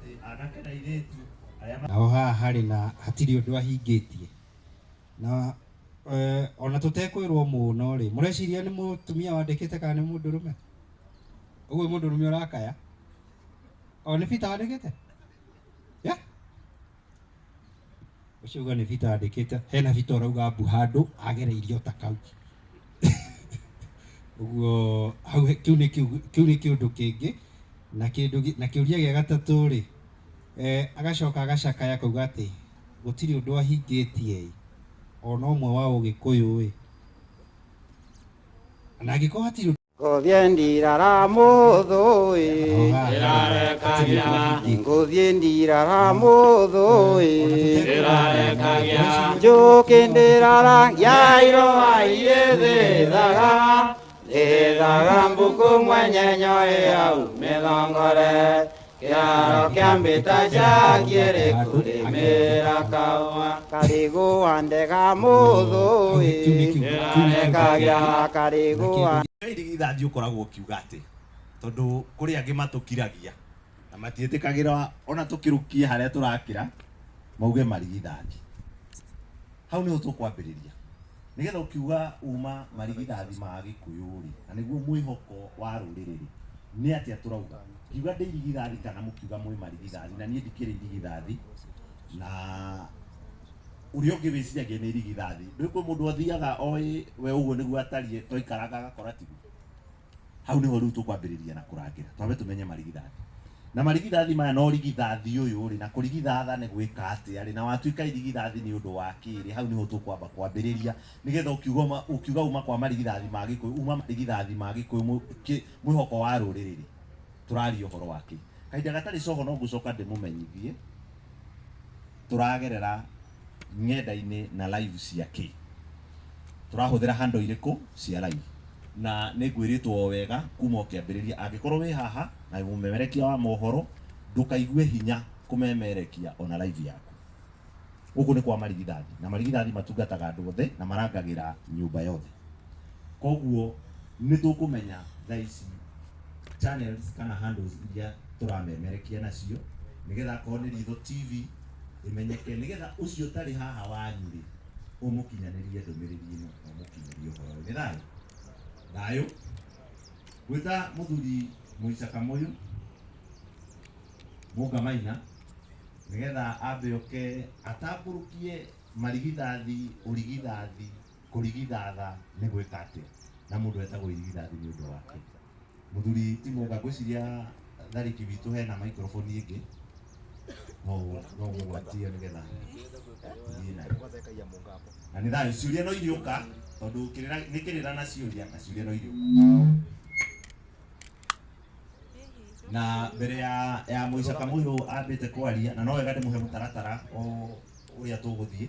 Atĩ anake na airĩtu arĩa Naho haha harĩ na hatirĩ ũndũ ahingĩtie. Na ona tũtekwĩrwo mũno rĩ, mũreciria nĩ mũtumia wandĩkĩte kana nĩ mũndũrũme? Ũguo mũndũrũme ũrakaya? O nĩ Peter wandĩkĩte? Yeah? Ũcio uga nĩ Peter wandĩkĩte. Hena Peter ũrauga mbu handũ agereirio ta kau. Ũguo hau kĩu nĩ kĩu nĩ kĩũndũ kĩngĩ. Na kĩndũ na kĩũria gĩa gatatũ rĩ, agacoka agacakaya akauga atĩ gũtirĩ ũndũ ahingĩtie ĩ, ona ũmwe wa Ũgĩkũyũ ĩ. Na angĩkorwo hatirĩ ũndũ Ngũthiĩ ndirara mũthũĩ. Naho haha harĩ na hatirĩ ũndũ ahingĩtie. Ngũthiĩ ndirara mũthũĩ. Ona tũtekwĩrwo mũno rĩ, mũreciria nĩ Njũkĩ mũtumia wandĩkĩte kana nĩ ndĩrara mũndũrũme? yairwo aiyĩthĩthaga thĩthaga mbuku mwenyenyo ĩau mĩthongore kĩaro kĩa mbĩta ciakĩrĩ kũrĩmĩra kaũa karĩgũ wa ndega mũthũĩ kagĩa karĩgũ wa Irigithathi ũkoragwo ũkiuga atĩ tondũ kũrĩ angĩ matũkiragia na matiĩtĩkagĩra ona tũkĩrũkie harĩa tũrakĩra mauge marigithathi. Hau nĩho tũkwambĩrĩria nĩgetha ũkiuga uma marigithathi ma Gĩkũyũ rĩ, na nĩguo mwĩhoko wa rũrĩrĩ rĩ, nĩ atĩa tũrauga? Ngiuga ndĩ irigithathi kana mũkiuga mwĩ marigithathi, na niĩ ndikĩrĩ irigithathi, na ũrĩa ũngĩ wĩciragia nĩ irigithathi. Ndũĩ kwĩ mũndũ athiaga oĩ we ũguo nĩguo atariĩ, twaikaranga agakora tiguo. Hau nĩho rĩu tũkwambĩrĩria na kũrangĩra, twambe tũmenye marigithathi. Na marigithathi maya na ũrigithathi ũyũ rĩ, na kũrigithatha nĩ gwĩka atĩa rĩ, na watuĩka irigithathi nĩ ũndũ wa kĩ rĩ, hau nĩho tũkwamba kwambĩrĩria, nĩgetha ũkiuga ũkiuga uma kwa marigithathi ma Gĩkũyũ, uma marigithathi ma Gĩkũyũ mwĩhoko wa rũrĩrĩ rĩ, tũraria ũhoro wa kĩ. Kahinda gatarĩ coho no ngũcoka ndĩmũmenyithie tũragerera ng'enda-inĩ na live cia kĩ, tũrahũthĩra handle irĩkũ cia live, na nĩ ngwĩrĩtwo o wega kuma o kĩambĩrĩria, angĩkorwo wĩ haha na wĩ mũmemerekia wa mohoro, ndũkaigue hinya kũmemerekia ona live yaku. Gũkũ nĩ kwa marigithathi, na marigithathi matungataga andũ othe na marangagĩra nyũmba yothe. Koguo nĩ tũkũmenya thaa ici channels kana handles iria tũramemerekia nacio, nĩgetha akorwo nĩ Ritho TV ĩmenyeke, nĩgetha ũcio ũtarĩ haha wanyu rĩ, ũmũkinyanĩrie ndũmĩrĩri ĩno na ũmũkinyĩrie ũhoro ũyũ. Nĩ thayũ? Thayũ. Ngwĩta mũthuri Mũica Kamũyũ Mũngamaina nĩgetha ambe oke atambũrũkie marigithathi, ũrigithathi, kũrigithatha nĩ gwĩka atĩa, na mũndũ etagwo irigithathi nĩ ũndũ wake. Mũthuri ti Mũnga, ngwĩciria Thariki witũ hena microphone ĩngĩ no no mũgwatie nĩgetha tũthiĩ nayo. Na nĩ thayũ, ciũria no iriũka tondũ kĩrĩra nĩ kĩrĩra na ciũria, na ciũria no iriũka. Na mbere ya ya Mũica Kamũyũ ambĩte kwaria, na no wega ndĩmũhe mũtaratara o ũrĩa tũgũthiĩ.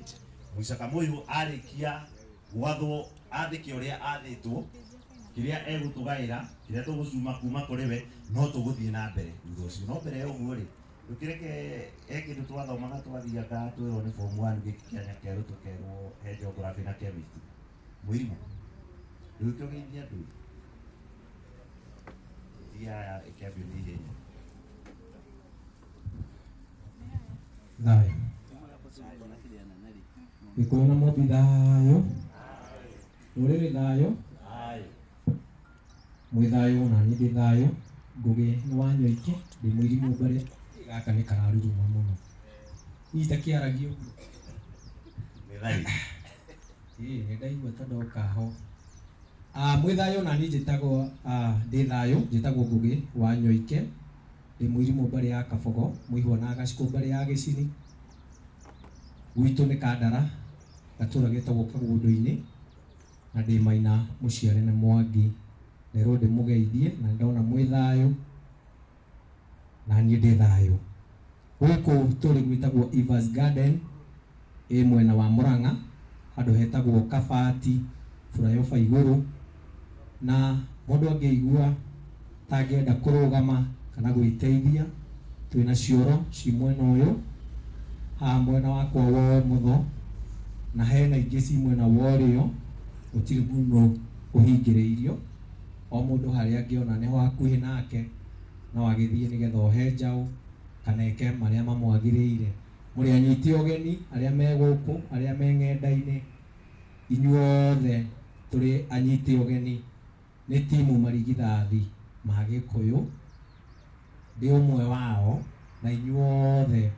Mũica Kamũyũ arĩkia gwathwo athĩke ũrĩa athĩtwo, kĩrĩa egũtũgaĩra, kĩrĩa tũgũcuma kuma kũrĩ we, no tũgũthiĩ na mbere thutha ũcio. No mbere ya ũguo rĩ, ndũkĩreke he kĩndũ twathomaga twathiaga twĩrwo nĩ form 1 gĩkĩ kĩa Nyakerũ tũkerwo he geography na chemistry. Mũirimũ, ndũgĩũke ũgeithie andũ ĩ. Thiaya ĩkĩambio nĩ ihenya. Thayũ. Gĩkũyũ na Mũmbi thayũ. Rũrĩrĩ thayũ. Mwĩ thayũ na niĩ ndĩ thayũ. Ngũgĩ nĩ wa Nyoike, ndĩ mũirimũ mbere. Gaka nĩ kararuruma mũno. Hihi ta kĩaragia ũguo? Nĩ thayũ. Ĩĩ nĩ ndaigua ta ndoka ho. Mwĩ thayũ na niĩ njĩtagwo, ndĩ thayũ, njĩtagwo Ngũgĩ wa Nyoike. Ndĩ mũirimũ mbarĩ ya Kabogo, mũihwa na Gacikũ mbarĩ ya Gĩcini. Gwitũ nĩ Kandara, gatũra getagwo Kagũndũ-inĩ, na ndĩ Maina mũciare nĩ Mwangi. Nderwo ndĩmũgeithie na nĩndona mwĩ thayũ, na niĩ ndĩ thayũ. Gũkũ tũrĩ gwĩtagwo Evans Garden, ĩ mwena wa Mũrang'a, handũ hetagwo Kabati, flyover igũrũ, na mũndũ angĩigua ta angĩenda kũrũgama kana gwĩteithia, twĩna cioro ci mwena ũyũ, haha mwena wakwa wa ũmotho, na hena ingĩ ci mwena wa ũrĩo, gũtirĩ mũndũ ũhingĩrĩirio, o mũndũ harĩa angĩona nĩho hakuhĩ nake, no agĩthiĩ nĩgetha ohe njaũ. Kana eke marĩa mamwagĩrĩire. Mũrĩ anyite ũgeni arĩa me gũkũ, arĩa me ng'enda-inĩ, inyuothe tũrĩ anyite ũgeni nĩ timu marigithathi ma Gĩkũyũ, ndĩ ũmwe wao na inyuothe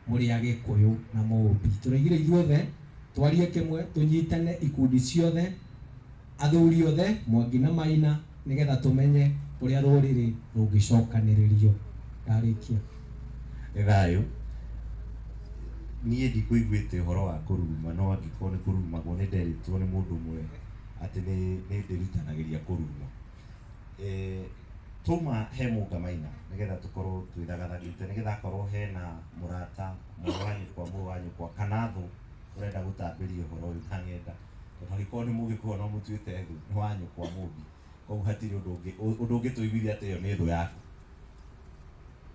mũrĩ Agĩkũyũ na Mũmbi. Tũraigire ithuothe twarie kĩmwe, tũnyitane ikundi ciothe, athuri othe, Mwangi na Maina, nĩgetha tũmenye ũrĩa rũrĩrĩ rũngĩcokanĩrĩrio. Ndarĩkia. Nĩ thayũ. Niĩ ndikũiguĩte ũhoro wa kũruruma no angĩkorwo nĩ kũrurumagwo nĩ nderĩtwo nĩ mũndũ ũmwe atĩ nĩ nĩ ndĩrutanagĩria kũruruma. Eh, twauma he Mũnga Maina nĩgetha tũkorwo twĩthagathagĩte nĩgetha akorwo hena mũrata, mwarĩ wa nyũkwa, mũrũ wa nyũkwa kana thũ ũrenda gũtambĩria ũhoro ũyũ na ng'enda tondũ angĩkorwo nĩ mũgĩkũyũ no mũtuĩte thũ nĩ wa nyũkwa Mũmbi koguo hatirĩ ũndũ ũngĩ ũndũ ũngĩtũiguithia atĩ ĩyo nĩ thũ yaku.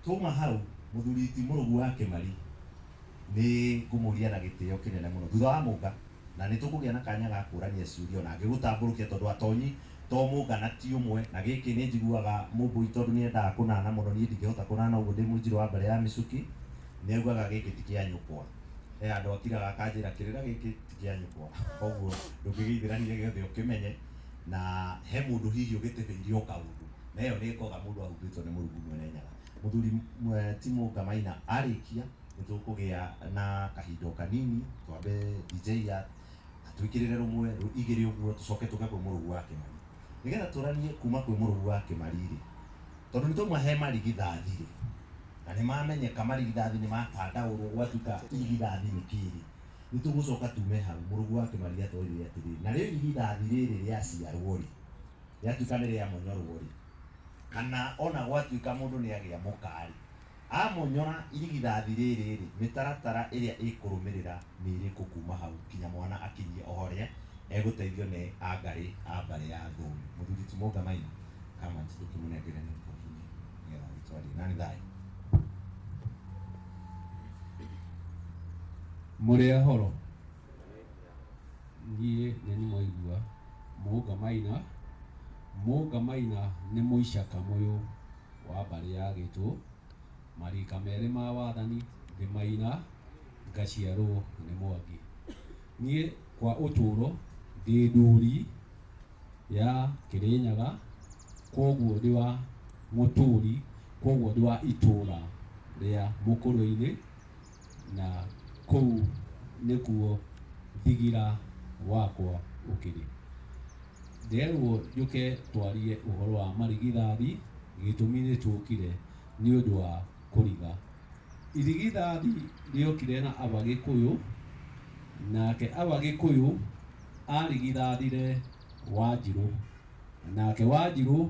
Twauma hau mũthuri ti Mũrũgu wa Kĩmari nĩ ngũmũria na gĩtĩo kĩnene mũno thutha wa Mũnga na nĩ tũkũgĩa na kanya ga kũrania ciũria ona ngĩgũtambũrũkia tondũ atonyi to Mũnga na ti ũmwe na gĩkĩ nĩ njiguaga Mũmbũi tondũ nĩ endaga kũnana mũno niĩ ndingĩhota kũnana ũguo ndĩ mũnjirũ wa mbarĩ ya Mĩcuki nĩ augaga gĩkĩ ti kĩa nyũkwa. He handũ akiraga akanjĩra kĩrĩra gĩkĩ ti kĩa nyũkwa koguo ndũngĩgĩithĩrania gĩothe ũkĩmenye na he mũndũ hihi ũgĩtĩbĩirie o kaũndũ na ĩyo nĩ ngoga mũndũ ahumbĩtwo nĩ Mũrungu Mwene Nyaga. Mũthuri ti Mũnga Maina arĩkia nĩ tũkũgĩa na kahinda o kanini twambe DJ atwĩkĩrĩre rũmwe igĩrĩ ũguo tũcoke tũke kwĩ Mũrũgu wa Kĩmari nĩgetha tũranie kuma kwĩ Mũrũgu wa Kĩmari rĩ tondũ nĩ twauma he marigithathi rĩ na nĩ mamenyeka marigithathi nĩ matandaũrwo gwatuĩka irigithathi nĩ kĩĩ rĩ nĩ tũgũcoka tume hau Mũrũgu wa Kĩmari atwĩre atĩrĩrĩ narĩo irigithathi rĩrĩ rĩaciarwo rĩ rĩatuĩka nĩ rĩamonyorwo rĩ kana ona gwatuĩka mũndũ nĩ agĩa mũka rĩ amonyora irigithathi rĩrĩ rĩ mĩtaratara ĩrĩa ĩkũrũmĩrĩra nĩ ĩrĩkũ kuma hau kinya mwana akinyie o harĩa egũteithio nĩ angarĩ a mbarĩ ya Thũũmi. Mũthuri ti Mũnga Maina Kamati tũkĩmũnengere microphone nĩgetha agĩtwarie. Na nĩ thayũ. Mũrĩ ahoro? Niĩ nĩ niĩ mwaigua Mũnga Maina. Mũnga Maina nĩ mũicaka mũyũ wa mbarĩ ya Gĩtũ, marika merĩ ma wathani ndĩ Maina ngaciarwo nĩ Mwangi. Niĩ kwa ũtũro ndĩ ndũri ya Kĩrĩnyaga, kwoguo ndĩ wa mũtũri, kwoguo ndĩ wa itũra rĩa Mũkũrwe-inĩ, na kũu nĩkuo thigira wakwa ũkĩrĩ. Nderwo njũke twarie ũhoro wa marigithathi, gĩtũmi nĩ tũkire nĩ ũndũ wa kũriga. Irigithathi rĩokire na Aba Gĩkũyũ, nake Aba Gĩkũyũ arigithathire Wanjirũ, nake Wanjirũ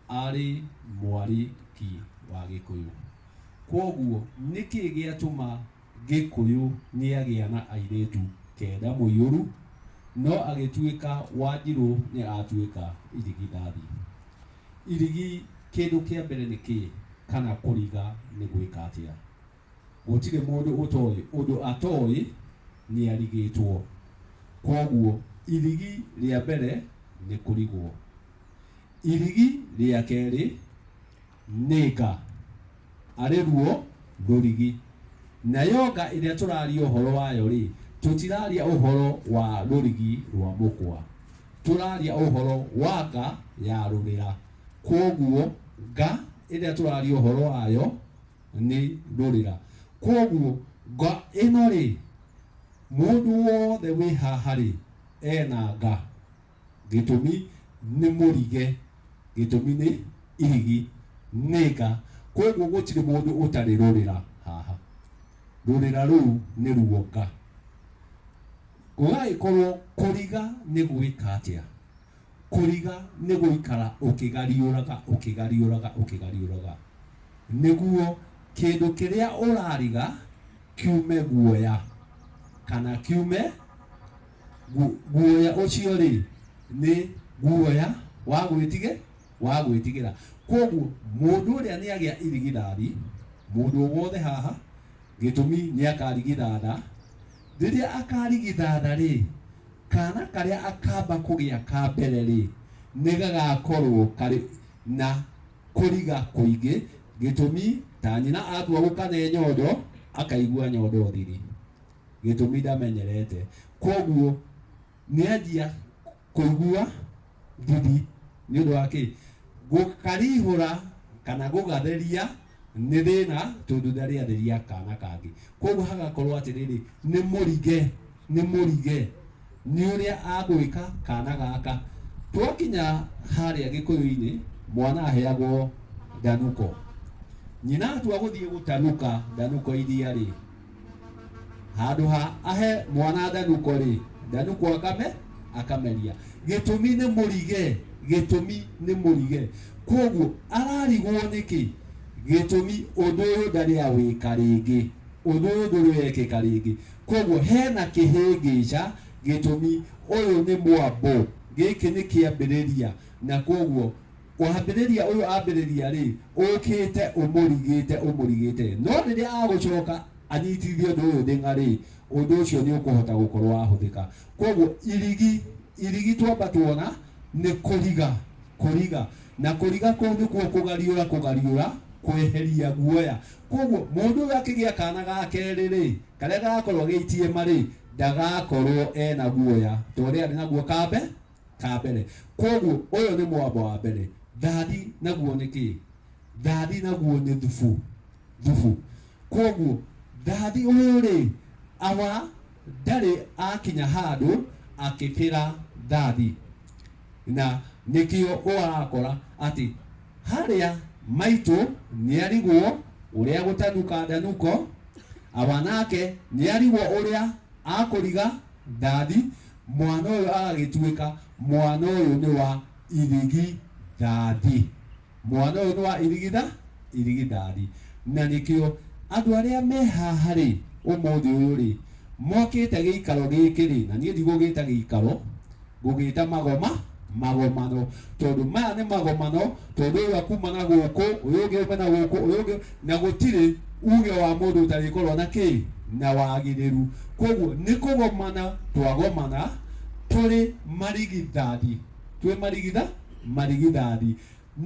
arĩ mwarĩ ki wa Gĩkũyũ. Kwoguo nĩkĩ gĩatũma Gĩkũyũ nĩagĩa na airĩtu kenda mũiyũru, no agĩtuĩka Wanjirũ nĩ atuĩka irigithathi? Irigi kĩndũ kĩa mbere nĩ kĩĩ kana kũriga nĩ gwĩka atĩa? Gũtirĩ mũndũ ũtoĩ ũndũ atoĩ nĩarigĩtwo. Kwoguo irigi rĩa mbere nĩ kũrigwo. Irigi rĩa kerĩ nĩ nga, arĩ ruo rũrigi. Nayo nga ĩrĩa tũraria ũhoro wayo rĩ, tũtiraria ũhoro wa rũrigi rwa mũkwa. Tũraria ũhoro wa nga ya rũrĩra. Kwoguo nga ĩrĩa tũraria ũhoro wayo nĩ rũrĩra. Kwoguo nga ĩno rĩ, mũndũ wothe wĩ haha rĩ, ena nga. Gĩtũmi nĩ mũrige, gĩtũmi nĩ irigi, nĩ nga. Kwoguo gũtirĩ mũndũ ũtarĩ rũrĩra haha. Rũrĩra rũu nĩ ruo nga. Gũgagĩkorwo kũriga nĩ gwĩka atĩa? Kũriga nĩ gũikara ũkĩgariũraga ũkĩgariũraga ũkĩgariũraga nĩguo kĩndũ kĩrĩa ũrariga kiume guoya kana kiume guoya ũcio rĩ nĩ guoya wa gwĩtige wa gwĩtigĩra. Kwoguo mũndũ ũrĩa nĩ agĩa irigithathi, mũndũ o wothe haha, gĩtũmi nĩ akarigithatha. Rĩrĩa akarigithatha rĩ, kana karĩa akamba kũgĩa ka mbere rĩ, nĩ gagakorwo karĩ na kũriga kũingĩ, gĩtũmi Ta nyina atua gũkane nyondo, akaigua nyondo thiri. Gĩtũmi ndamenyerete. Koguo nĩanjia kũigua thithi nĩ ũndũ wa kĩ? Gũkarihũra kana gũgatheria nĩ thĩna tondũ ndarĩ atheria kana kangĩ. Koguo hagakorwo atĩrĩrĩ, nĩ mũrige, nĩ mũrige nĩ ũrĩa agwĩka kana gaka. Twakinya harĩa Gĩkũyũ-inĩ, mwana aheagwo ndanuko. Nyina atua gũthiĩ gũtanuka ndanuko iria rĩ, handũ ha ahe mwana ndanuko rĩ, ndanuko akame akameria. Gĩtũmi nĩ mũrige, gĩtũmi nĩ mũrige. Koguo ararigwo nĩkĩ? Gĩtũmi ũndũ ũyũ ndarĩ awĩka rĩngĩ, ũndũ ũyũ ndũrĩ wekĩka rĩngĩ. Koguo hena kĩhĩngĩca, gĩtũmi ũyũ nĩ mwambo, gĩkĩ nĩ kĩambĩrĩria, na koguo wambĩrĩria ũyũ ambĩrĩria rĩ, ũkĩte ũmũrigĩte ũmũrigĩte. No rĩrĩa agũcoka anyitithie ũndũ ũyũ ndĩng'a rĩ, ũndũ ũcio nĩ ũkũhota gũkorwo wahũthĩka. Koguo irigi, irigi twamba tuona nĩ kũriga, kũriga. Na kũriga kũu nĩkuo kũgariũra, kũgariũra, kweheria guoya. Koguo mũndũ ũyũ akĩgĩa kana ga kerĩ rĩ, karĩa gagakorwo ge itiema rĩ, ndagakorwo ena guoya ta ũrĩa arĩ naguo kambe ka mbere. Koguo ũyũ nĩ mwambo wa mbere. Thathi naguo nĩ kĩ? Thathi naguo nĩ thubu, thubu. Koguo thathi ũyũ rĩ, awa ndarĩ akinya handũ akĩbĩra thathi. Na nĩkĩo ũrakora atĩ harĩa maitũ nĩarigwo ũrĩa gũtanuka ndanuko, awa nake nĩarigwo ũrĩa akũriga thathi, mwana ũyũ agagĩtuĩka mwana ũyũ nĩ wa irigi thathi. Mwana ũyũ nĩ wa irigitha irigithathi. Na nĩkĩo andũ arĩa me haha rĩ, ũmũthĩ ũyũ rĩ, mokĩte gĩikaro gĩkĩ rĩ, na niĩ ndigũgĩta gĩikaro, ngũgĩta magoma, magomano. Tondũ maya nĩ magomano, tondũ ũyũ akuma na gũkũ, ũyũ ũngĩ aume na gũkũ, ũyũ ũngĩ, na gũtirĩ uge wa mũndũ ũtarĩkorwo na kĩ? Na wagĩrĩru. Koguo nĩ kũgomana twagomana tũrĩ marigithathi, twĩ marigitha marigithathi,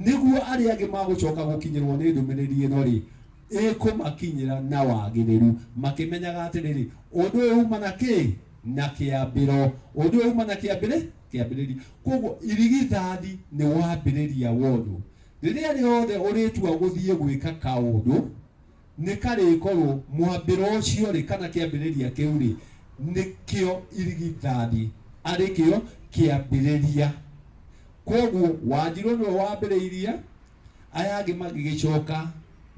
nĩguo arĩa angĩ magũcoka gũkinyĩrwo nĩ ndũmĩrĩri ĩno rĩ, ĩkũmakinyĩra na wagĩrĩru, makĩmenyaga atĩrĩrĩ, ũndũ ũyũ uma na kĩ? Na kĩambĩro. Ũndũ ũyũ uma na kĩambĩrĩ? Kĩambĩrĩria. Koguo irigithathi nĩ wambĩrĩria wa ũndũ. Rĩrĩa rĩothe ũrĩtua gũthiĩ gwĩka kaũndũ, nĩ karĩkorwo mwambĩro ũcio rĩ, kana kĩambĩrĩria kĩu rĩ, nĩkĩo irigithathi, arĩ kĩo kĩambĩrĩria. Koguo Wanjirũ nĩwe wambĩrĩirie, aya angĩ magĩgĩcoka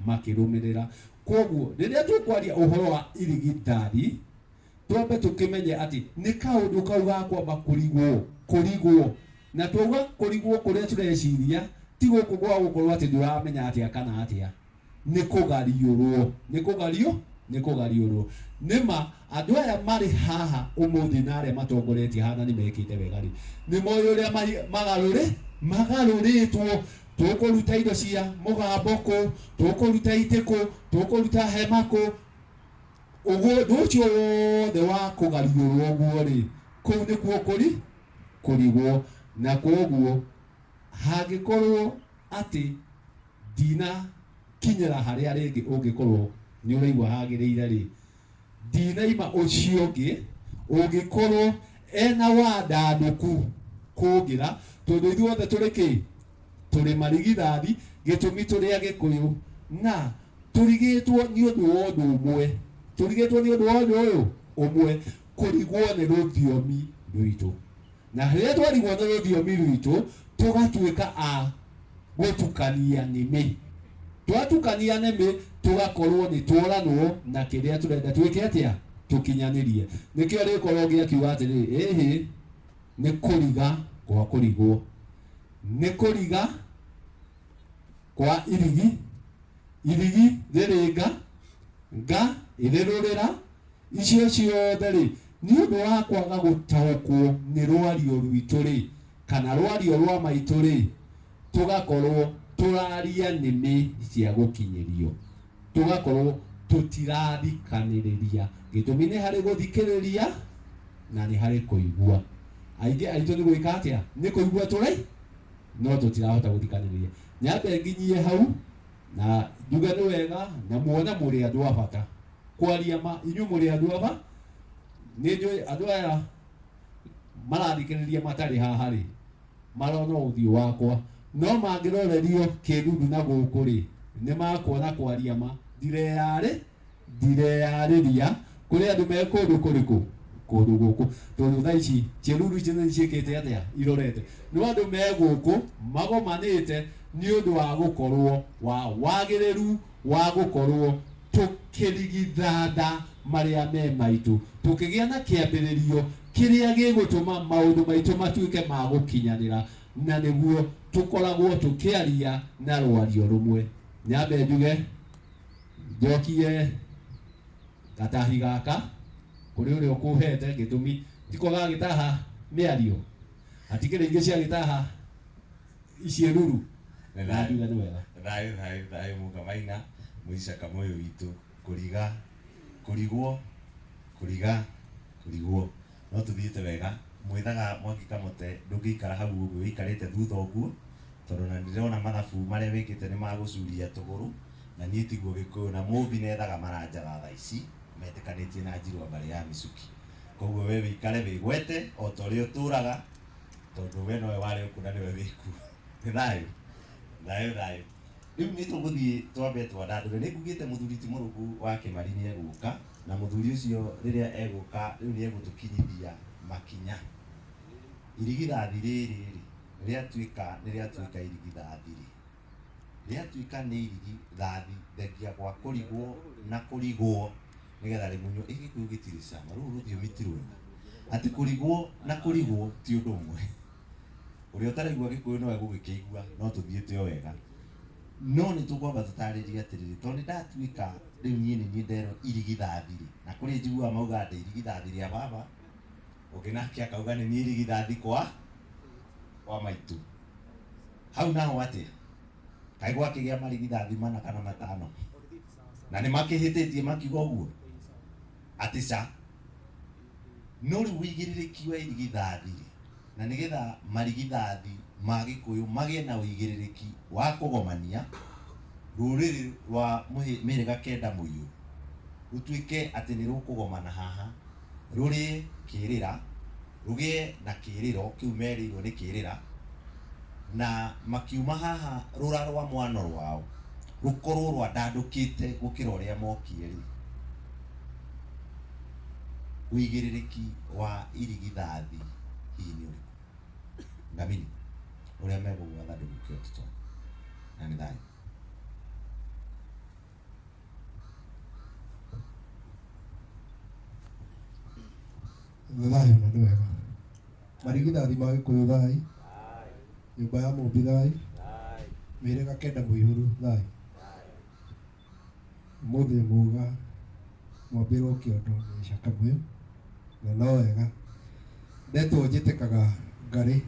makĩrũmĩrĩra. Koguo rĩrĩa tũkwaria ũhoro wa irigithathi, twambe tũkĩmenye atĩ nĩ kaũndũ kau ga kwamba kũrigwo, kũrigwo. Na twauga kũrigwo kũrĩa tũreciria ti gũkũ gwa gũkorwo atĩ ndũramenya atĩa kana atĩa, nĩ kũgariũrwo, nĩ kũgariũ, nĩ kũgariũrwo. Nĩ ma andũ aya marĩ haha ũmũthĩ na arĩa matongoretie haha na nĩ mekĩte wega rĩ, nĩ moĩ ũrĩa magarũrĩ, magarũrĩtwo. Tũkũruta indo cia mũgambo kũ, tũkũruta itĩ kũ, tũkũruta hema kũ. Ũguo ũndũ ũcio wothe wa kũgariũrwo ũguo rĩ, kũu nĩkuo kũri, kũrigwo. Na kwoguo hangĩkorwo atĩ ndinakinyĩra harĩa rĩngĩ ũngĩkorwo nĩ ũraigua hagĩrĩire rĩ, ndinaima ũcio ũngĩ ũngĩkorwo ena wandandũku kũngĩra, tondũ ithuothe tũrĩ kĩ? Tũrĩ marigithathi, gĩtũmi tũrĩ Agĩkũyũ, na tũrigĩtwo nĩ ũndũ wa ũndũ ũmwe, tũrigĩtwo nĩ ũndũ wa ũndũ ũyũ ũmwe, kũrigwo nĩ rũthiomi rwitũ. Na rĩrĩa twarigwo nĩ rũthiomi rwitũ, tũgatuĩka a gũtukania nĩmĩ. Twatukania nĩmĩ, tũgakorwo nĩ tworanwo na kĩrĩa tũrenda twĩke atĩa? Tũkinyanĩrie. Nĩkĩo rĩkorwo ngĩakiuga atĩrĩrĩ, ĩhĩ, nĩ kũriga kwa kũrigwo. Nĩ kũriga kwa irigi, irigi rĩrĩ nga, nga ĩrĩ rũrĩra, icio ciothe rĩ, nĩ ũndũ wa kwaga gũtaũkwo nĩ rwario rwitũ rĩ, kana rwario rwa maitũ rĩ, tũgakorwo tũraria nĩmĩ cia gũkinyĩrio, tũgakorwo tũtirathikanĩrĩria. Gĩtũmi nĩ harĩ gũthikĩrĩria na nĩ harĩ kũigua. Aingĩ aitũ nĩ gwĩka atĩa? Nĩ kũigua tũrĩ, no tũtirahota gũthikanĩrĩria. Nyambe nginyie hau. Na njuge nĩ wega na muone mũrĩ andũ a bata. Kwaria ma inyuĩ mũrĩ andũ a bata. Nĩ njũĩ andũ aya marathikĩrĩria matarĩ haha rĩ, marona ũthiũ wakwa. No mangĩrorerio kĩruru na gũkũ rĩ, nĩ makuona kwaria ma ndireyarĩ ndireyarĩria kũrĩ andũ me kũndũ kũrĩkũ kũndũ gũkũ tondũ thaa ici ciĩruru ici nĩ ciĩkĩte atĩa irorete no andũ me gũkũ magomanĩte nĩ ũndũ wa gũkorwo wa wagĩrĩru wa gũkorwo tũkĩrigithanda marĩa me maitũ tũkĩgĩa na kĩambĩrĩrio kĩrĩa gĩgũtũma maũndũ maitũ matuĩke ma gũkinyanĩra na nĩguo tũkoragwo tũkĩaria na rwario rũmwe. Nyambe njuge njokie gatahi gaka kũrĩ ũrĩa ũkũhete gĩtũmi tiko gagĩtaha mĩario hatikĩrĩ ingĩ ciagĩtaha iciĩruru na njuge nĩ wega. Thayũ thayũ thayũ Mũgamaina mũica Kamũyũ witũ kũriga kũrigwo kũriga kũrigwo no tũthiĩte wega mwĩthaga Mwangi Kamũte ndũngĩikara hau ũguo wĩikarĩte thutha ũguo tondũ na ndĩrona mathabu marĩa wĩkĩte nĩ magũcuria tũgũrũ na niĩ tiguo Gĩkũyũ na Mũmbi nethaga maranjatha thaa ici metĩkanĩtie na Njirũ mbarĩ ya Micuki koguo we wĩikare wĩgwete o ta ũrĩa ũtũraga tondũ we nowe warĩ okuo na nĩwe wĩkuo. Nĩ thayũ thayũ thayũ. Rĩu nĩ tũgũthiĩ twambe twandandũre. Nĩ ngugĩte mũthuri ti Mũrũgu wa Kĩmari nĩ egũka na mũthuri ũcio rĩrĩa egũka rĩu nĩ egũtũkinyithia makinya. Irigithathi rĩrĩ rĩ rĩatuĩka nĩ rĩatuĩka irigithathi rĩ rĩatuĩka nĩ irigithathi thengia gwa kũrigwo na kũrigwo nĩgetha rĩmunywo. Ĩ Gĩkũyũ gĩtirĩ cama, rũrũ rũthiomi ti rwega atĩ kũrigwo na kũrigwo ti ũndũ ũmwe. Ũrĩa ũtaraigua Gĩkũyũ no egũgĩkĩigua no tũthiĩte o wega. No nĩ tũkwamba tũtarĩrie atĩrĩrĩ, tondũ nĩ ndatuĩka rĩu niĩ nĩ niĩ nderwo irigithathi rĩ, na kũrĩ njiguaga maugaga ndĩ irigithathi rĩa baba, ũngĩ nake akauga nĩ niĩ irigithathi kwa kwa maitũ. Hau naho atĩa? Kaĩ gwakĩgĩa marigithathi mana kana matano? Na nĩ makĩhĩtĩtie makiuga ũguo? Atĩ ca. No rĩu ũigĩrĩrĩki wa irigithathi rĩ, na nĩgetha marigithathi ma Gĩkũyũ magĩe na ũigĩrĩrĩki wa kũgomania rũrĩrĩ rwa mĩhĩrĩga kenda mũiyũ rũtuĩke atĩ nĩ rũkũgomana haha rũrĩe kĩrĩra, rũgĩe na kĩrĩro kĩu merĩirwo nĩ kĩrĩra, na makiuma haha rũra rwa mwano rwao rũkorwo rwandandũkĩte gũkĩra ũrĩa mokire rĩ, ũigĩrĩrĩki wa irigithathi hihi nĩ ũrĩkũ? Ngamini ũrĩa megũgwatha ndũgũke ũtũtware na nĩ thayũ. Thayũ na nĩ wega. Marigithathi ma Gĩkũyũ thai, nyũmba ya Mũmbi thai, mĩhĩrĩga kenda mũihũru thai. Ũmũthĩ muga mwambĩrwo kĩondo nĩ Cakamũyũ na no wega. Ndetwo njĩtĩkaga Ngarĩ,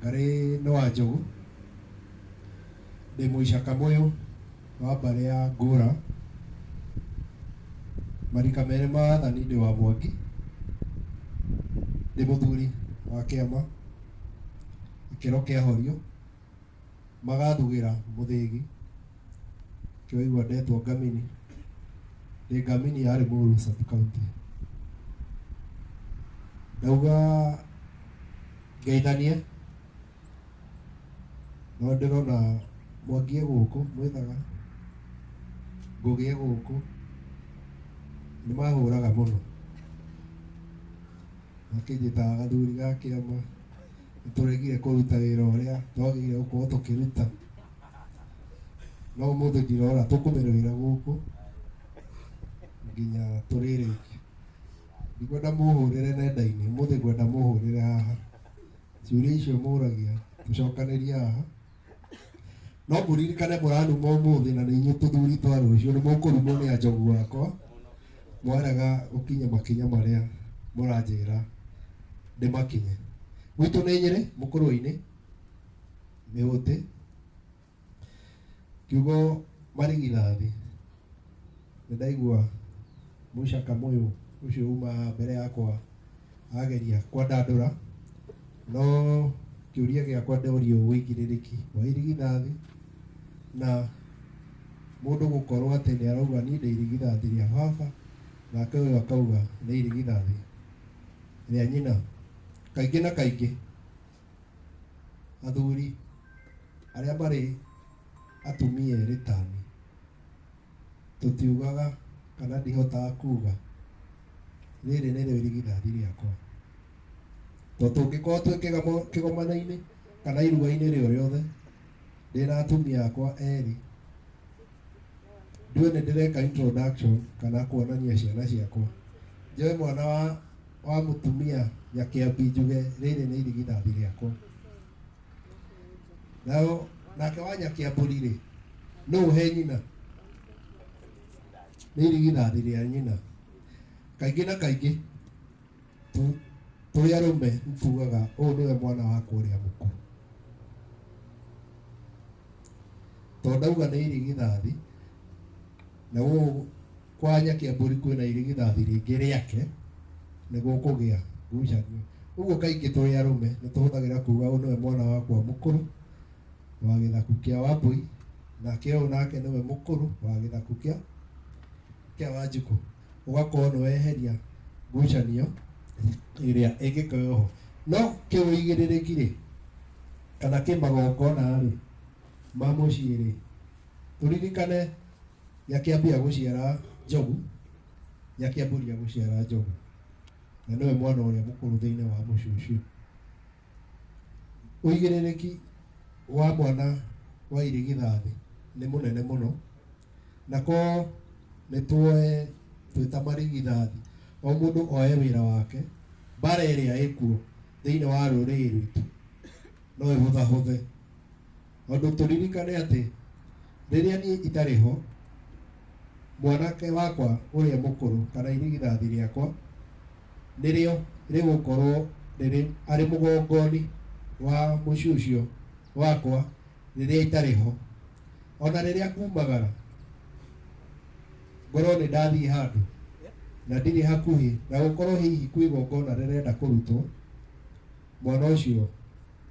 Ngarĩ nĩ wa Njogu, ndĩ mũicakamũyũ wa mbarĩ ya Ngũra, marika merĩ ma athani ndĩ wa Mwangi, ndĩ mũthuri wa kĩama gĩkĩro kĩa Horio, magathugĩra Mũthĩgi, kĩwaigua ndetwo Ngamini, ndĩ Ngamini ya Limuru sub county. Ndauga ngeithanie no ndĩrona Mwangi e gũkũ mwĩthaga, Ngũgĩ e gũkũ, nĩ mahũraga mũno. Makĩnjĩtaga gathuri ga kĩama, nĩ tũregire kũruta wĩra ũrĩa twagĩrĩire gũkorwo tũkĩruta. No ũmũthĩ ndirona tũkũmĩrũĩra gũkũ nginya tũrĩrĩkie. Ndikwenda mũhũrĩre nenda-inĩ, ũmũthĩ ngwenda mũhũrĩre haha. Ciũria icio mũragia tũcokanĩrie haha. No mũririkane mũranuma ũmũthĩ na nĩ inyuĩ tũthuri twa rũciũ, nĩ mũkũrumwo nĩ anjogu wakwa mwarega gũkinya makinya marĩa mũranjĩra ndĩmakinye. Gwitũ nĩ Nyĩrĩ, Mũkũrwe-inĩ, Mĩhũtĩ. Kiugo marigithathi nĩ ndaigua mũica Kamũyũ ũcio uma haha mbere yakwa ageria kwandandũra, no kĩũria gĩakwa ndorio ũigĩrĩrĩki wa irigithathi na Mũndũ gũkorwo atĩ nĩ arauga niĩ ndĩ irigithathi rĩa baba, nake ũyũ akauga nĩ irigithathi rĩa nyina. Kaingĩ na kaingĩ athuri arĩa marĩ atumia erĩ tani tũtiugaga kana ndihotaga kuga rĩrĩ nĩrĩo irigithathi rĩakwa. Tondũ tũngĩkorwo twĩ kĩgomano-inĩ kana iruga-inĩ rĩo rĩothe, ndĩna atumia akwa erĩ, ndiũĩ nĩ ndĩreka introduction kana kuonania ciana ciakwa. Njoe mwana wa mũtumia Nyakĩambi njuge rĩrĩ nĩ irigithathi rĩakwa. Nao nake wa Nyakĩambũri rĩ, nũ ũhe nyina? Nĩ irigithathi rĩa nyina. Kaingĩ na kaingĩ tũrĩ arũme tugaga ũyũ nĩwe mwana wakwa ũrĩa mũkũrũ. Tondũ ndauga nĩ irigithathi, na gũkũ kwa Nyakĩambũri kwĩna irigithathi rĩngĩ rĩake, nĩ gũkũgĩa ngucanio. Ũguo kaingĩ tũrĩ arũme nĩ tũhũthagĩra kuga ũyũ nĩwe mwana wakwa mũkũrũ wa gĩthaku kĩa Wambũi, nake ũyũ nake nĩwe mũkũrũ wa gĩthaku kĩa Wanjikũ. Ũgakorwo nĩ weheria ngucanio ĩrĩa ĩngĩkorwo ho. No kĩũigĩrĩrĩki rĩ, kana kĩmagongona rĩ, ma mũciĩ rĩ, tũririkane Nyakĩambia gũciara Njogu, Nyakĩambũria gũciara Njogu, na nĩwe mwana ũrĩa mũkũrũ thĩinĩ wa mũciĩ ũcio. Ũigĩrĩrĩki wa mwana wa irigithathi nĩ mũnene mũno, na ko nĩ tuoe twĩ ta marigithathi, o mũndũ oe wĩra wake, mbara ĩrĩa ĩkuo thĩinĩ wa rũrĩrĩ rwitũ no ĩhũthahũthe. Tondũ tũririkane atĩ rĩrĩa niĩ itarĩ ho, mwanake wakwa ũrĩa mũkũrũ kana irigithathi rĩakwa nĩrĩo rĩgũkorwo rĩrĩ arĩ mũgongoni wa mũciĩ ũcio wakwa rĩrĩa itarĩ ho. Ona rĩrĩa ngumagara ngorwo nĩ ndathiĩ handũ na ndirĩ hakuhĩ na gũkorwo hihi kwĩ igongona rĩrenda kũrutwo, mwana ũcio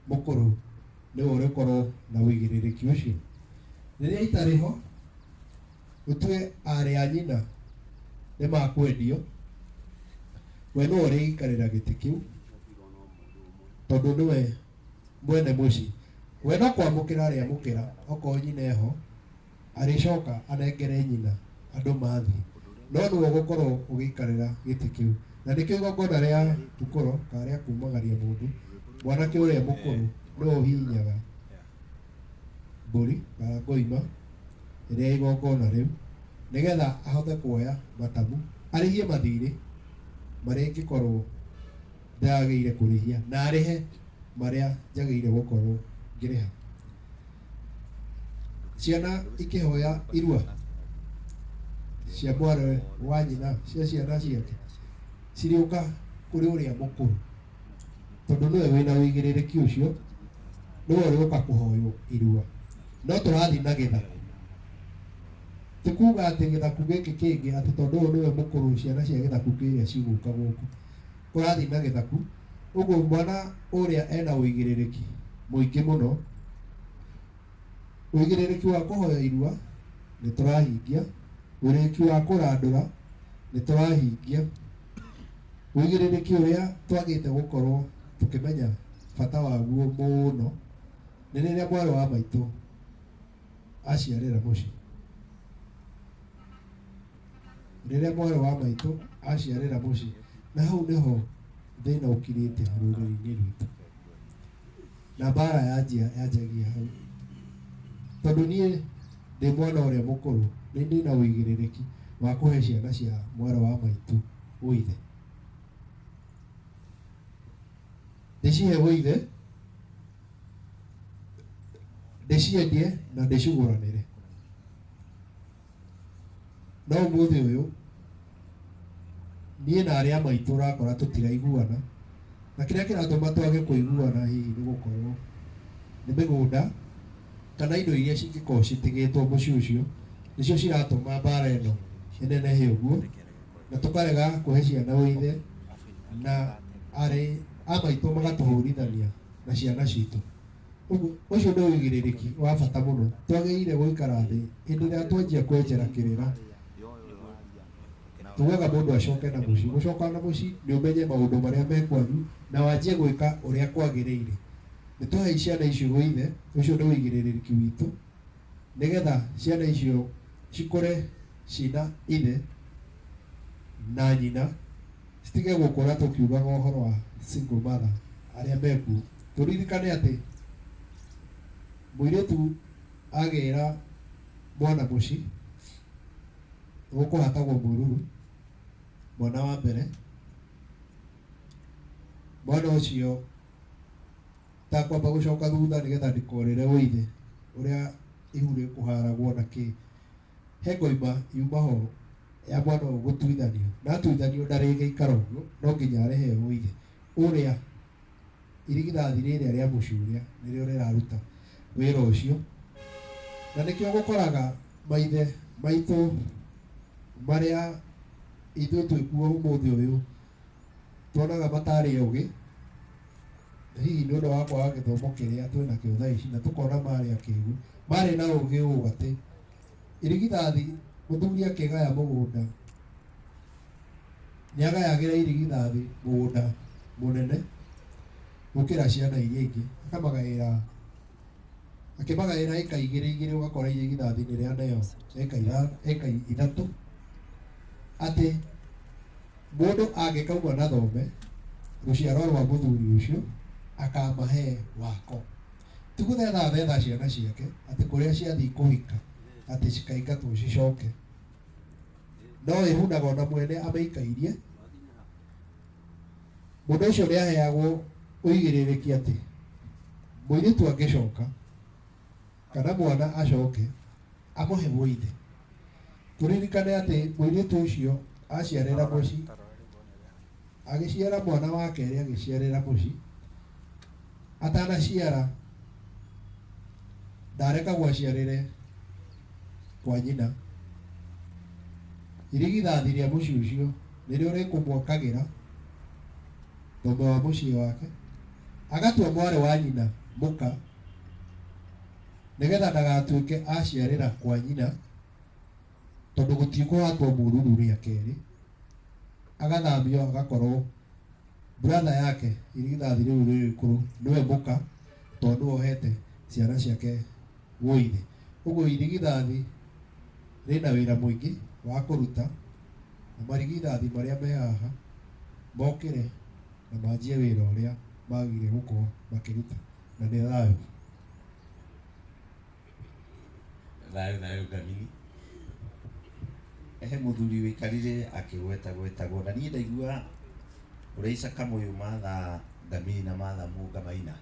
mũkũrũ nĩwe ũrĩkorwo na ũigĩrĩrĩki ũcio. Rĩrĩa itarĩ ho, ũtue aarĩ a nyina nĩ makwendio, we nĩwe ũrĩikarĩra gĩtĩ kĩu tondũ nĩwe mwene mũciĩ. We no kwamũkĩra arĩamũkĩra okorwo nyina eho, arĩcoka anengere nyina andũ mathiĩ, no nĩwe ũgũkorwo ũgĩikarĩra gĩtĩ kĩu. Na nĩkĩo igongona rĩa ũkũro kana rĩa kumagaria mũndũ, mwanake ũrĩa mũkũrũ nĩwe ũhihinyaga mbũri kana ngoima ĩrĩa igongona rĩu, nĩgetha ahote kuoya matamu arĩhie mathirĩ marĩa ingĩkorwo ndagĩrĩire kũrĩhia na arĩhe marĩa njagĩrĩire gũkorwo ngĩrĩha. Ciana ikĩhoya irua cia mwarĩ wa nyina cia ciana ciake cirĩũka kũrĩ ũrĩa mũkũrũ, tondũ nĩwe wĩna ũigĩrĩrĩki ũcio, nĩwe ũrĩũka kũhoywo irua. No tũrathiĩ na gĩthaku, ti kuga atĩ gĩthaku gĩkĩ kĩngĩ atĩ tondũ ũyũ nĩwe mũkũrũ ciana cia gĩthaku kĩrĩa cigũka gũkũ. Kũrathiĩ na gĩthaku ũguo mwana ũrĩa ena ũigĩrĩrĩki mũingĩ mũno. Ũigĩrĩrĩki wa kũhoya irua nĩ tũrahingia, ũigĩrĩrĩki wa kũrandũra nĩ tũrahingia, ũigĩrĩrĩki ũrĩa twagĩte gũkorwo tũkĩmenya bata waguo mũno nĩ rĩrĩa mwarĩ wa maitũ aciarĩra mũciĩ. Rĩrĩa mwarĩ wa maitũ aciarĩra mũciĩ, na hau nĩho thĩna ũkirĩte rũrĩrĩ-inĩ rwitũ, na mbara yanjia yanjagia hau. Tondũ niĩ ndĩ mwana ũrĩa mũkũrũ, nĩ ndĩna ũigĩrĩrĩki wa kũhe ciana cia mwarĩ wa maitũ ũithe, ndĩcihe ũithe, ndĩciendie na ndĩcigũranĩre. No ũmũthĩ ũyũ niĩ na arĩa maitũ ũrakora tũtiraiguana, na kĩrĩa kĩratũma twage kũiguana hihi nĩ gũkorwo nĩ mĩgũnda kana indo iria cingĩkorwo citigĩtwo mũciĩ ũcio nĩcio ciratũma mbara ĩno ĩnenehe ũguo, na tũkarega kũhe ciana ũithe, na arĩ a maitũ magatũhũrithania na ciana citũ. Ũguo ũcio nĩ ũigĩrĩrĩki wa bata mũno twagĩrĩire gũikara thĩ hĩndĩ ĩrĩa twanjia kwenjera kĩrĩra tugaga mũndũ acoke na mũciĩ. Gũcoka na mũciĩ nĩ ũmenye maũndũ marĩa me kwanyu na wanjie gwĩka ũrĩa kwagĩrĩire. Nĩ tũhei ciana icio gwĩ ithe, ũcio nĩ ũigĩrĩrĩki witũ nĩgetha ciana icio cikũre cina ithe na nyina citige gũkũra tũkiugaga ũhoro wa single mother arĩa mekuo. Tũririkane atĩ mũirĩtu agĩra mwana mũciĩ gũkũhatagwo mũruru mwana wa mbere, mwana ũcio takwamba gũcoka thutha nĩgetha ndikorĩre ũithe ũrĩa ihu rĩkũharagwo na kĩ. He ngoima yuma ho ya mwana ũyũ gũtuithanio, na atuithanio ndarĩgĩikara ũguo, no nginya arĩheo ũithe ũrĩa irigithathi rĩrĩa rĩa mũciĩ ũrĩa nĩrĩo rĩraruta wĩra ũcio. Na nĩkĩo gũkoraga maithe maitũ marĩa ithuĩ twĩkuo ũmũthĩ ũyũ tuonaga matarĩ ogĩ, hihi nĩ ũndũ wa kwaga gĩthomo kĩrĩa twĩnakĩo thaa ici, na tũkona marĩ akĩgu, marĩ na ũgĩ ũũ atĩ irigithathi mũthuri akĩgaya mũgũnda nĩ agayagĩra irigithathi mũgũnda mũnene gũkĩra ciana iria ingĩ, akamagaĩra akĩmagaĩra ĩka igĩrĩ igĩrĩ, ũgakora irigithathi nĩ rĩaneo ĩka 3, atĩ mũndũ angĩkauma na thome rũciaro rwa mũthuri ũcio akamahe wako. Ti gũthetha thetha ciana ciake atĩ kũrĩa ciathiĩ kũhika atĩ cikaingatwo cicoke, no ĩhunaga ona mwene amĩikairie. Mũndũ ũcio nĩ aheagwo ũigĩrĩrĩki atĩ mũirĩtu angĩcoka kana mwana acoke amũhe ũithe. Tũririkane atĩ mũirĩtu ũcio aciarĩra mũciĩ, agĩciara mwana wa kerĩ agĩciarĩra mũciĩ, atanaciara ndarekagwo aciarĩre kwa nyina. Irigithathi rĩa mũciĩ ũcio nĩrĩo rĩkũmwakagĩra thome wa mũciĩ wake, agatua mwarĩ wa nyina mũka nĩgetha ndagatuĩke aciarĩra kwa nyina, tondũ gũtikũhatwo mũruru rĩa kerĩ, agathamio agakorwo brother yake irigithathi rĩu rĩrĩ ikũrũ nĩwe mũka, tondũ nĩwe ũhete ciana ciake ũithe. Ũguo irigithathi rĩna wĩra mũingĩ wa kũruta, na marigithathi marĩa me haha mokĩre na manjie wĩra ũrĩa magĩrĩire gũkorwo makĩruta, na nĩ thayũ. Thayũ thayũ ngamini. Ehe mũthuri wĩikarire akĩgwetagwetagwo na niĩ ndaigua ũrĩa Isaka Mũyũ matha ngamini na matha Mũnga Maina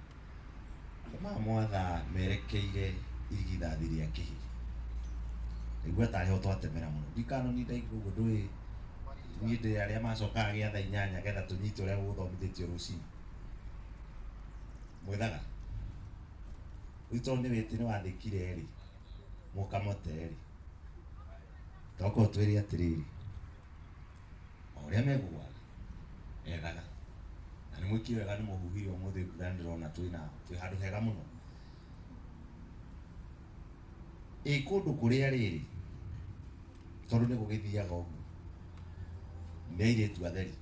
mamwatha merekeire irigithathi rĩa kĩhĩ. Ndaigua tarĩ ho twatemera mũno. Ndikano niĩ ndaigua ũguo ndũĩ niĩ ndĩ arĩa macokaga gĩa thaa 8 getha tũnyite ũrĩa gũthomithĩtio rũcinĩ. Mwethaga rĩu tondũ nĩ wĩti nĩ wathĩkire rĩ mũkamote rĩ tokorwo twĩre atĩrĩrĩ o ũrĩa megũgwatha ethaga na nĩ mwĩkire wega nĩ mũhuhire ũmũthĩ mbura ndĩrona twĩna twĩ handũ hega mũno. Ĩ kũndũ kũrĩa rĩrĩ tondũ nĩ gũgĩthiaga ũguo nĩ airĩtu atheri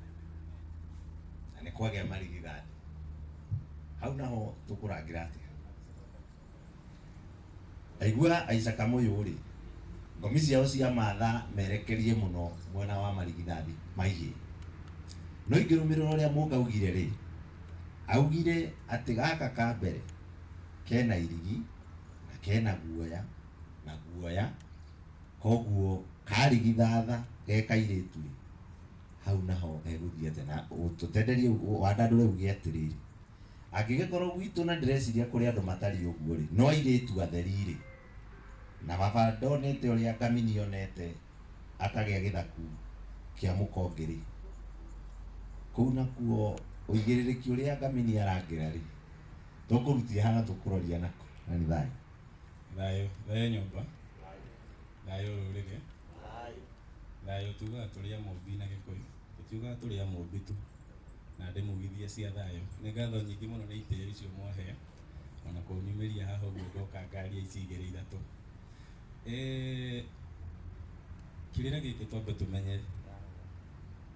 na nĩ kwagĩa marigithathi hau naho tũkũrangĩra atĩa? Aigua Isaka Mũyũ rĩ ngomi ciao cia matha merekerie mũno mwena wa marigithathi maihĩ, no ingĩrũmĩrĩra ũrĩa Mũnga augire rĩ, augire atĩ gaka ka mbere kena irigi na kena guoya na guoya, koguo karigithatha ge kairĩtu rĩ hau naho gegũthiĩ atĩa? Na tũtenderie wandandũre uge atĩrĩrĩ, angĩgĩkorwo gwitũ na ndĩreciria kũrĩ andũ matariĩ ũguo rĩ, no airĩtu atheri rĩ, na baba ndonete ũrĩa ngamini onete akagĩa gĩthaku kĩa mũkongĩ rĩ, kũu nakuo ũigĩrĩrĩki ũrĩa ngamini arangĩra rĩ, tũkũrutia hana tũkũroria nako. Na nĩ thayũ. Thayũ, thayũ nyũmba, thayũ rũrĩrĩ, thayũ tugaga tũrĩ a Mũmbi na Gĩkũyũ, tũtiugaga tũrĩ a Mũmbi tu, na ndĩmugithie cia thayũ. Nĩ ngatho nyingĩ mũno nĩ itĩo icio mwahe. Ona kũnyumĩria haha ũguo ndoka ngaria ici igĩrĩ ithatũ. Kĩrĩra gĩkĩ twambe tũmenye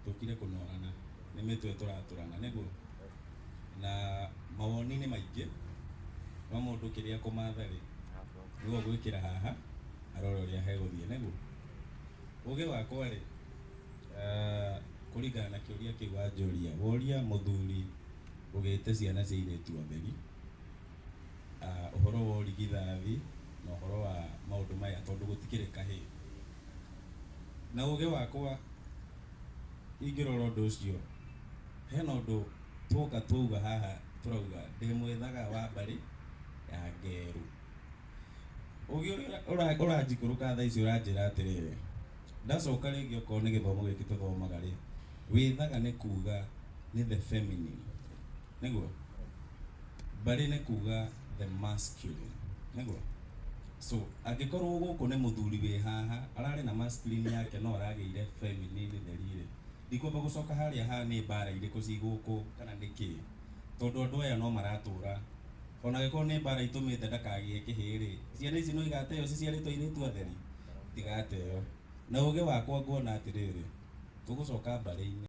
tũkire kũnorana nĩ mĩtwe tũratũrana nĩguo na mawoni nĩ maingĩ no mũndũ kĩrĩa kũmatha rĩ nĩguo gwĩkĩra haha arore ũrĩa hegũthiĩ nĩguo. Ũgĩ wakwa rĩ kũringana na kĩũria kĩu wanjũria woria mũthuri ũgĩte ciana cia airĩtu atheri ũhoro wa ũrigithathi na ũhoro wa maũndũ maya tondũ gũtikĩrĩ kahĩĩ. Na ũgĩ wakwa ingĩrora ũndũ ũcio hena ũndũ twoka twauga haha tũrauga ndĩ mwĩthaga wa mbarĩ ya Ngerũ. Ũgĩ ũrĩa ũranjikũrũka thaa ici ũranjĩra atĩrĩrĩ, ndacoka rĩngĩ okorwo nĩ gĩthomo gĩkĩ tũthomaga rĩ, wĩthaga nĩ kuga nĩ the feminine nĩguo, mbarĩ nĩ kuga the masculine nĩguo. So angĩkorwo gũkũ nĩ mũthuri wĩ haha ararĩ na masculine yake no aragĩire feminine theri rĩ, ndikwamba gũcoka harĩa ha nĩ mbara irĩkũ ci gũkũ kana nĩ kĩ, tondũ andũ aya no maratũra ona angĩkorwo nĩ mbara itũmĩte ndakagĩe kĩhĩĩ rĩ, ciana ici no igateo ciciarĩtwo airĩtu atheri? Itigateo. Na ũgĩ wakwa nguona atĩrĩrĩ, tũgũcoka mbarĩ-inĩ.